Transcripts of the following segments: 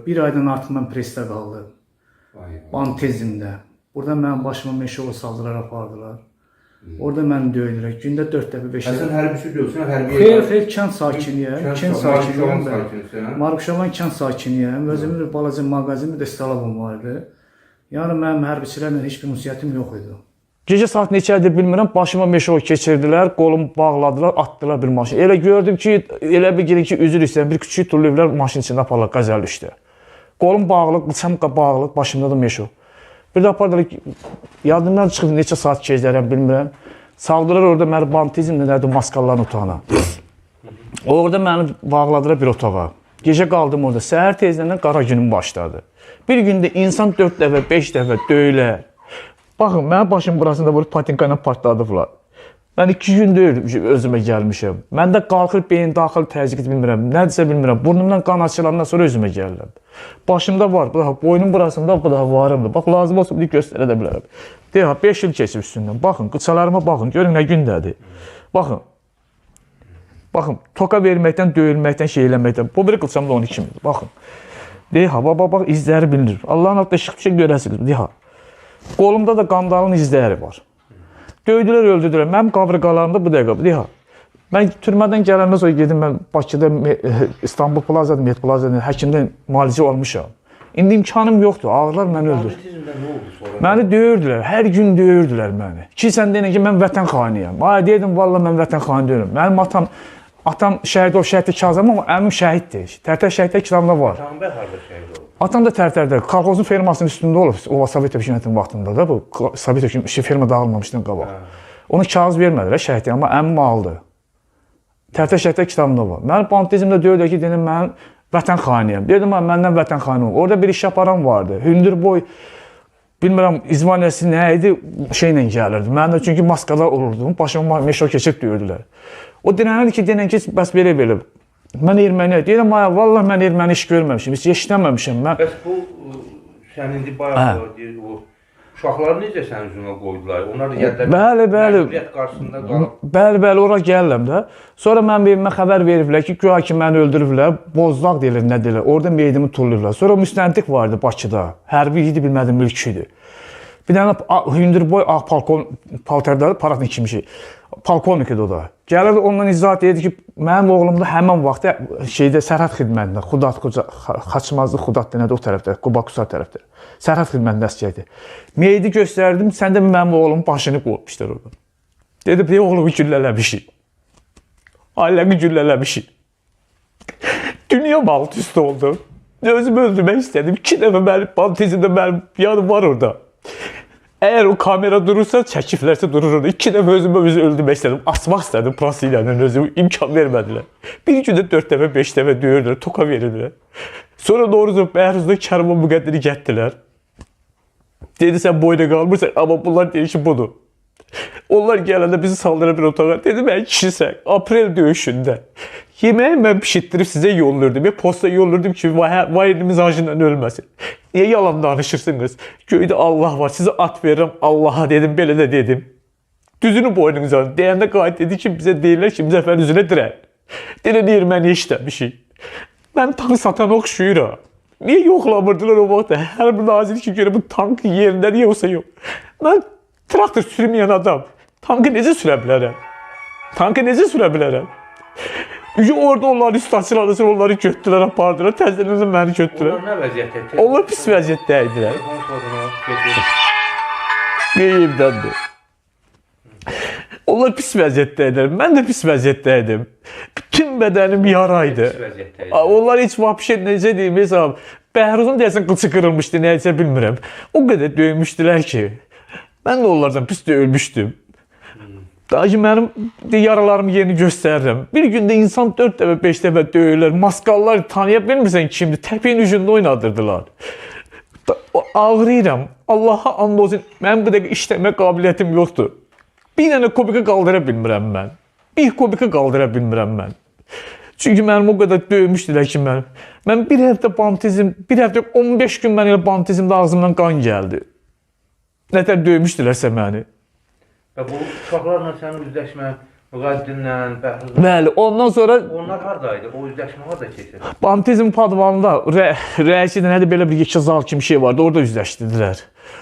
Bir aydan artıq mən presdə qaldım. Vay. Bantizmdə. Burada mənim başıma meşoğlu saldılar, apardılar. Orada məni döydülər. Gündə 4 dəfə, 5 Hə, sən dəfə. hərbiçi deyilsən, hərbiyə. Xeyr, xeyr, kənd sakiniyəm. Kənd sakiniyəm. Marquşalan Bəli. sakinisən. hə? Marquşalan kənd sakiniyəm. Özümün bir balaca mağazim, bir də stalabım var idi. Yəni mənim hərbiçilərlə heç bir ünsiyyətim yox idi. Gecə saat neçə idi bilmirəm, başıma meşoğ keçirdilər, qolumu bağladılar, atdılar bir maşın. Elə gördüm ki, elə bir girin ki, üzr istəyirəm, bir küçük tulluyublar maşın içində aparırlar Qəzəl 3-də. Qolum bağlı, qıçam bağlı, başımda da meşoq. Bir də apardılar, yadımdan çıxdı neçə saat keçlərəm bilmirəm. Saldılar orada məni bantizmlə nədir maskalların otağına. Orada məni bağladılar bir otağa. Gecə qaldım orada. Səhər tezdən qara günüm başladı. Bir gündə insan 4 dəfə, 5 dəfə döyülər. Baxın, mənim başım burasında vurub patinka ilə partladıblar. Mən 2 gündür özümə gəlmişəm. Məndə qalxır beyin daxil təzyiq bilmirəm, nədirsə bilmirəm. Burnumdan qan açılandan sonra özümə gəlirəm. Başımda var, bu daha boynum burasında bu daha varımdır. Bax lazım olsa bunu göstərə də bilərəm. Deyə 5 il keçib üstündən. Baxın, qıçalarıma baxın, görün nə gündədir. Baxın. Baxın, toka verməkdən, döyülməkdən, şey eləməkdən. Bu bir qıçam da 12 midir. Baxın. Deyə ha, bax, bax, bax, izləri bilinir. Allahın altında işıq bir şey görəsiniz. Deyə ha. Qolumda da qandalın izləri var. Döydülər, öldürdülər. Mənim qavrıqalarımda bu dəqiqə, deyə ha. Mən türmədən gələndən sonra gedim mən Bakıda İstanbul Plazada, Med Plazada həkimdən müalicə olmuşam. İndi imkanım yoxdur. Ağrılar məni öldürür. Banditizmdə nə oldu sonra? Məni döyürdülər, hər gün döyürdülər məni. Ki sən deyən ki, mən vətən xainiyəm. Ay deyirdim, vallah mən vətən xaini deyiləm. Mənim atam şəhid olub, şəhiddir Kazım, amma əmim şəhiddir. Tərtər şəhidlər kitabında var. Atam bəy harda şəhid olub? Atam da Tərtərdə, kolxozun fermasının üstündə olub, o Sovet hökumətinin vaxtında da bu Sovet hökuməti ferma dağılmamışdan qabaq. Ona kağız vermədilər şəhidlik, amma əmim aldı. Tərtər şəhidlər kitabında var. Mənim banditizmdə döyürdülər ki, dedim mən vətən xainiyəm. Dedim, mən məndən vətən xaini olub. Orada bir iş aparan vardı. Hündürboy, bilmirəm izvaniyası nə idi, şeylə gəlirdi. Mən də çünki maskada olurdum, başıma meşo keçib döyürdülər. O dirənirdi ki, denən ki, bəs belə-belə. Mən erməni, deyirəm, ay, vallah mən erməni iş görməmişim, heç eşitməmişəm. Mən Bəs bu sən indi bayaq deyir o uşaqları necə sənin üzünə qoydular? Onlar da gəldilər. Bəli, bəli. Məcburiyyət qarşısında qalıb. Bəli, bəli, ora gəlirəm də. Sonra mənim evimə xəbər veriblər ki, güya ki məni öldürüblər, Bozdağ deyilir, nə deyilir. Orada meyidimi tullayıblar. Sonra müstəntiq vardı Bakıda. Hərbi idi, bilmədim, mülki idi. Bir dənə hündürboy ağ paltarda paratnik kimi şey. Polkovnik idi o da. Gəlirdi ondan izahat edirdi ki, mənim oğlum da həmin vaxtda şeydə sərhəd xidmətində, Xudat, Xaçmazlı Xudat denədə o tərəfdə, Quba Qusar tərəfdə. Sərhəd xidmətində əsgər idi. Meyidi göstərdim, sən də mənim oğlumun başını qoymuşlar orada. Dedi, bir oğlumu güllələmişik. Ailəmi güllələmişik. Dünya alt üst oldu. Özümü öldürmək istədim. 2 dəfə mənim banditizmdə mənim yanım var orada. Əgər o kamera durursa, çəkiblərsə durur orada. 2 dəfə özümü özü öldürmək istədim. Asmaq istədim prası ilə özümü. İmkan vermədilər. Bir gündə 4 dəfə, 5 dəfə döyürdülər, toka verirdilər. Sonra Novruzov, Bəhruzda Kərimov müqəddiri gətdilər. Dedi, sən boyda qalmırsan, amma bunlar deyir ki, budur. Onlar gələndə bizi saldıra bir otağa. Dedim, ey kişisən, aprel döyüşündə. Yeməyi mən bişitdirib sizə yolluyurdum. Bir posta yolluyurdum ki, vay elimiz acından ölməsin. Niyə yalan danışırsınız? Göydə Allah var, sizə at verirəm Allaha dedim, belə də dedim. Düzünü boynunuza alın. Deyəndə qayıt dedi ki, bizə deyirlər ki, Müzəffərin üzünə dirən. Deyirlər, erməni işləmişik. Mən tank satan oxşuyur ha. Niyə yoxlamırdılar o vaxtda? Hər bir nazir ki, görə bu tank yerində niyə olsa yox. Mən traktor sürməyən adam tankı necə sürə bilərəm? Tankı necə sürə bilərəm? Çünki orada onların üstü açılandan sonra onları götürdülər, apardılar. Təzədən də məni götürdülər. Onlar nə vəziyyətdə? Onlar pis vəziyyətdə idilər. Qeybdəndir. Onlar pis vəziyyətdə idilər. Mən də pis vəziyyətdə idim. Bütün bədənim yara idi. Pis vəziyyətdə idi. Onlar heç vəbşə necə deyim, mesela Bəhruzun deyəsən qıçı qırılmışdı, nəysə bilmirəm. O qədər döymüşdülər ki, mən də onlardan pis döyülmüşdüm. Daha ki, mənim yaralarımı yeni göstərirəm. Bir gündə insan 4 dəfə, 5 dəfə döyürlər. Maskallar tanıya bilmirsən kimdir. Təpəyin ucunda oynadırdılar. Ağrıyıram. Allaha and olsun, mənim bu dəqiqə işləmə qabiliyyətim yoxdur. Bir dənə kubika qaldıra bilmirəm mən. Bir kubika qaldıra bilmirəm mən. Çünki mənim o qədər döymüşdülər ki, mənim. Mən bir həftə bantizm, bir həftə 15 gün mən elə bantizmdə ağzımdan qan gəldi. Nətər döymüşdülərsə məni. Və bu uşaqlarla sənin üzləşmən, Müqəddimlə, Bəhruzla. Bəli, ondan sonra... Onlar haradaydı? O üzləşmə harada keçirdi? Bantizm padvanında rəisi də nədir, belə bir yekə zal kimi şey vardı, orada üzləşdirdilər.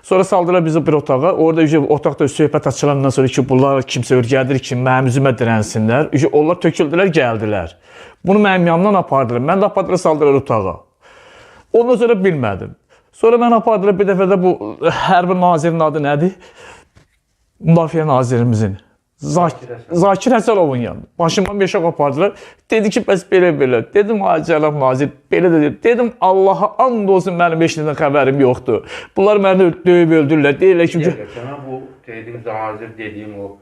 Sonra saldılar bizi bir otağa, orada otaqda söhbət açılandan sonra ki, bunlar kimsə örgədir ki, mənim üzümə dirənsinlər. Onlar töküldülər, gəldilər. Bunu mənim yanımdan apardılar. Mən də apardılar, saldılar otağa. Ondan sonra bilmədim. Sonra mən apardılar bir dəfə də bu hərbi nazirin adı nədir? Müdafiə nazirimizin. Zakir Həsənovun yanında. Başıma meşok apardılar. Dedi ki, bəs belə-belə. Dedim, ay cənab nazir, belə də dedim. Dedim, Allaha and olsun mənim heç nədən xəbərim yoxdur. Bunlar məni döyüb öldürürlər. Deyirlər ki... Sənə bu dediyin nazir dediyim o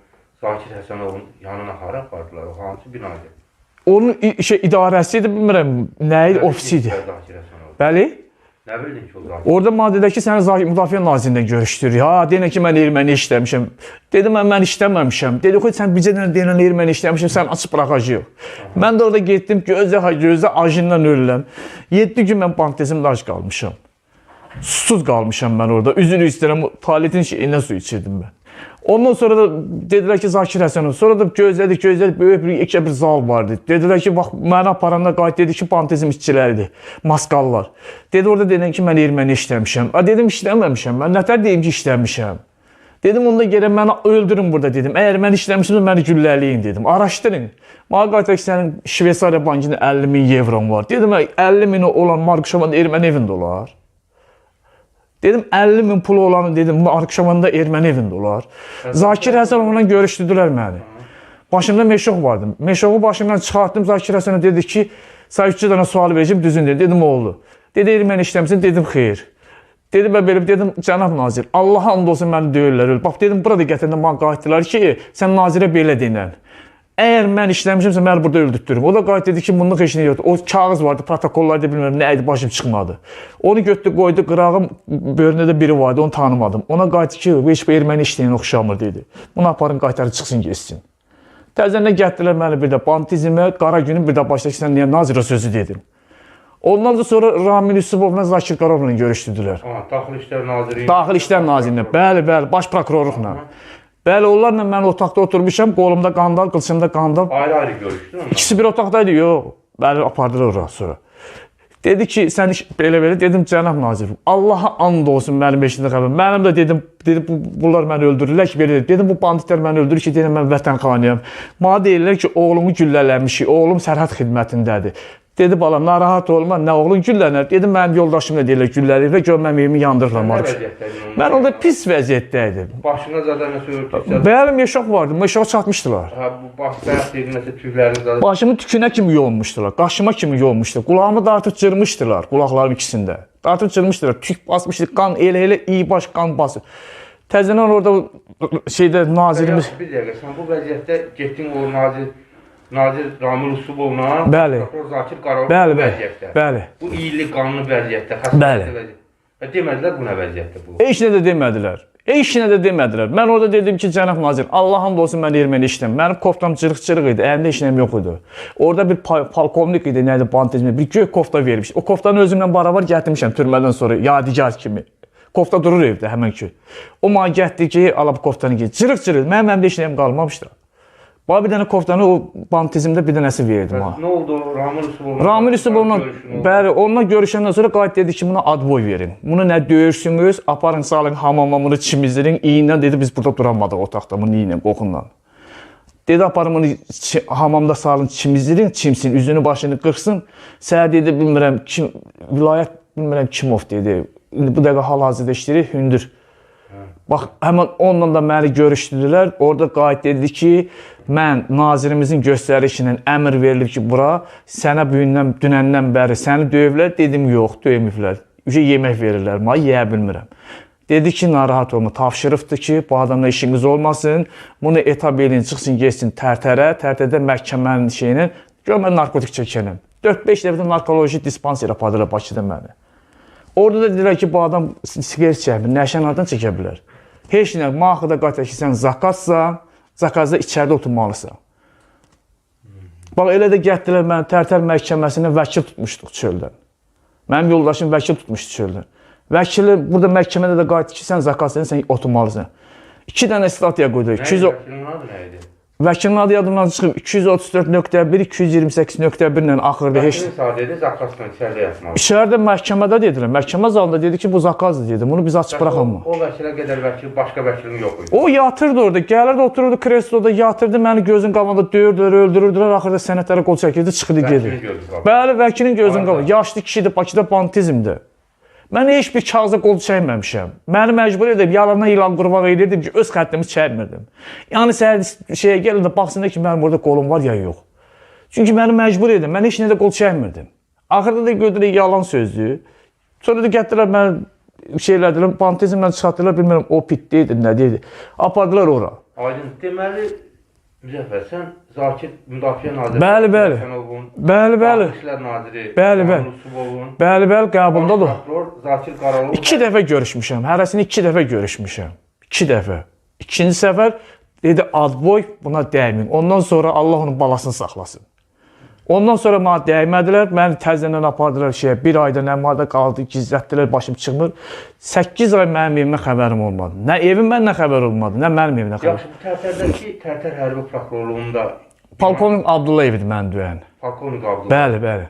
Zakir Həsənovun yanına hara apardılar? O hansı binaydı? Onun idarəsi idi, bilmirəm, nə idi, ofisi idi. Bəli? Nə bildin ki o Zakir? Orada maddədə ki, səni Müdafiə Nazirindən görüşdürür. Ha, deyinə ki, mən erməni işləmişəm. Dedim, mən işləməmişəm. Dedi, xey, sən bizə deyinə erməni işləmişəm, sən açıb bıraxacaq. Mən də orada getdim, gözə, gözə acından ölürəm. 7 gün mən bantezimdə ac qalmışam. Susuz qalmışam mən orada. Üzünü istəyirəm, tualetin şeyindən su içirdim mən. Ondan sonra da dedilər ki, Zakir Həsənov. Sonra da gözlədik, gözlədik, böyük bir yekə bir zal vardı. Dedilər ki, bax, məni aparanda qayıt dedi ki, bantezm işçiləridir, maskallar. Dedi, orada dedin ki, mən erməni işləmişəm. Dedim, işləməmişəm. Mən nətər deyim ki, işləmişəm. Dedim, onda gələn məni öldürün burada dedim. Əgər mən işləmişim, məni güllələyin dedim. Araşdırın. Mənə qayıt ki, sənin Şveysariya bankında 50 min evron var. Dedim, 50 mini olan Marquşovanda erməni evində olar. Dedim, 50 min pulu olanı dedim, Marquşovanda erməni evində olar. Zakir Həsənovla görüşdürdülər məni. Başımda meşoq vardı. Meşoğu başımdan çıxartdım. Zakir Həsənov dedi ki, sənə 3 dənə sual verəcəm, düzün dedi. Dedim, oldu. Dedi, erməni işləmişsin, dedim, xeyr. Dedim, belə, dedim, cənab nazir, Allaha and olsun məni döyürlər. Bax, dedim, burada gətirəndə mənə qayıtdılar ki, sən nazirə belə denən. Əgər mən işləmişimsə, məni burada öldürtdürüm. O da qayıt dedi ki, bunun heç nə yoxdur. O kağız vardı, protokollarda bilmirəm, nə idi, başım çıxmadı. Onu götürdü, qoydu, qırağım börünə də biri vardı, onu tanımadım. Ona qayıtdı ki, heç bir erməni işləyən oxşamır, dedi. Bunu aparın, qaytarı çıxsın, getsin. Təzəndən gətirdilər məni bir də bantizmə, qara günü bir də başda ki, sən niyə nazirə sözü dedin. Ondan da sonra Ramil Yusubovla Zakir Qarovla görüşdürdülər. Daxili İşlər Nazirliyi. Daxili İşlər Nazirliyinə, bəli, bəli, baş prokurorluqla. Bəli, onlarla mən otaqda oturmuşam, qolumda qandal, qılçımda qandal. Ayrı-ayrı görüşdün onlarla? İkisi bir otaqdaydı, yox. Bəli, apardılar ora sonra. Dedi ki, sən belə-belə, dedim, cənab nazir, Allaha and olsun mənim heç nədən xəbərim. Mənim də dedim, bunlar məni öldürürlər ki, belə dedim, bu banditlər məni öldürür ki, dedim, mən vətənxaniyəm. Mənə deyirlər ki, oğlumu güllələmişik, oğlum sərhəd xidmətindədir. Dedi, bala, narahat olma, nə oğlun güllənər? Dedim, mənim yoldaşım da deyirlər, güllələyir və gör, mənim evimi yandırırlar. Mən orada pis vəziyyətdə idim. Başına zaten nəsə örtüksə? Bəli, meşoq vardı, meşoğa çatmışdılar. Hə, bu baş bayaq dedin, nəsə tüklərini zaten? Başımı tükünə kimi yolmuşdular, qaşıma kimi yolmuşdular, qulağımı da artıq cırmışdılar, qulaqlarım ikisində. Artıq cırmışdılar, tük basmışdı, qan elə-elə, iyi baş qan basır. Təzədən orada şeydə nazirimiz... Bir dəqiqə, sən bu vəziyyətdə getdin o nazir... Nazir Ramil Usubovla, prokuror Zakir Qarov bu vəziyyətdə. Bəli. Bu iyili qanlı vəziyyətdə, xəstəlikli vəziyyətdə. Və demədilər bu nə vəziyyətdə bu? Heç nə də demədilər. Heç nə də demədilər. Mən orada dedim ki, cənab nazir, Allah and olsun mən erməni işləm. Mənim koftam cırıq-cırıq idi, əlimdə heç nəyim yox idi. Orada bir polkovnik idi, nə idi, bantizmi, bir göy kofta vermiş. O koftanı özümlə beraber gətirmişəm türmədən sonra, yadigar kimi. Kofta durur evdə həmən ki. O mənə gətdi ki, ala bu koftanı giy. Cırıq-cırıq, mənim əlimdə heç nəyim qalmamışdı. Bana bir dənə koftanı o bantizmdə bir dənəsi verdim ha. Nə oldu Ramil Usubovla? Ramil Usubovla, bəli, onunla görüşəndən sonra qayıt dedi ki, buna adboy verin. Bunu nə döyürsünüz, aparın salın hamama, bunu çimizdirin. İyindən dedi, biz burada duramadıq otaqda, bunu iyi ilə, qoxunla. Dedi, aparın bunu hamamda salın, çimizdirin, çimsin, üzünü başını qırsın. Səhər dedi, bilmirəm kim, vilayət bilmirəm Kimov dedi. İndi bu dəqiqə hal-hazırda işləyir, hündür. Bax, həmən onunla da məni görüşdürdülər. Orada qayıt dedi ki, mən nazirimizin göstərişi ilə əmr verilib ki, bura sənə bugündən, dünəndən bəri səni döyüblər. Dedim, yox, döymüblər. Ücə yemək verirlər, mənə yeyə bilmirəm. Dedi ki, narahat olma, tapşırıbdır ki, bu adamla işiniz olmasın. Bunu etab eləyin, çıxsın, getsin Tərtərə, Tərtərdə məhkəmənin şeyinin, gör, mən narkotik çəkənəm. 4-5 dəfə narkoloji dispanser apardılar Bakıda məni. Orada da dedilər ki, bu adam siqaret çəkmir, nəşən hardan çəkə bilər? Heç nə, maxıda qayıt ki, sən zakazsan, zakazda içəridə oturmalısan. Bax, elə də gətdilər məni Tərtər məhkəməsinə vəkil tutmuşduq çöldən. Mənim yoldaşım vəkil tutmuşdu çöldən. Vəkili burada məhkəmədə də qayıtdı ki, sən zakazsan, sən oturmalısan. 2 dənə statiya qoydular. Vəkilin adı nə idi? Vəkilin adı yadımdan çıxıb 234.1, 228.1 ilə axırda heç. Vəkilin sağ dedi, zakazla içəridə yatmalı. İçəridə məhkəmədə dedilər. Məhkəmə zalında dedi ki, bu zakazdır dedi. Bunu biz açıq buraxamıq. O vəkilə qədər vəkil, başqa vəkilin yox idi. O yatırdı orada, gəlirdi, otururdu kresloda, yatırdı, məni gözün qabağında döyürdülər, öldürürdülər, axırda sənədlərə qol çəkirdi, çıxırdı, gedirdi. Bəli, vəkilin gözünün qabağında. Yaşlı kişidir, Bakıda banditizmdir. Mən heç bir kağıza qol çəkməmişəm. Məni məcbur edib, yalandan ilan qurbağa edirdim ki, öz xəttimi çəkmirdim. Yəni, səhər şeyə gəlirdi, baxsın ki, mənim orada qolum var ya yox. Çünki məni məcbur edim, mən heç nədə qol çəkmirdim. Axırda da gördülər, yalan sözdür. Sonra da gətirdilər, məni şey elədilər, banditizmlə çıxartdılar, bilmirəm, o pitdi idi, nə deyildi. Apardılar ora. Aydın, deməli, Müzəffər, sən Zakir Müdafiə Naziri, bəli, bəli. Bəli, bəli. İşlər Naziri, bəli, bəli. Bəli, bəli, qəbuldadır. Prokuror Zakir Qaralov. 2 dəfə görüşmüşəm. Hərəsini 2 dəfə görüşmüşəm. 2 dəfə. İkinci səfər dedi adboy, buna dəyməyin. Ondan sonra Allah onun balasını saxlasın. Ondan sonra mənə dəymədilər. Məni təzədən apardılar şeyə. Bir ayda nə marda qaldı, gizlətdilər, başım çıxmır. 8 ay mənim evimə xəbərim olmadı. Nə evim məndən xəbər olmadı, nə mənim evimə xəbər. Yaxşı, bu Tərtərdəki Tərtər Hərbi Prokurorluğunda Polkovnik Abdullayev idi məni döyən. Polkovnik Abdullayev. Bəli, bəli.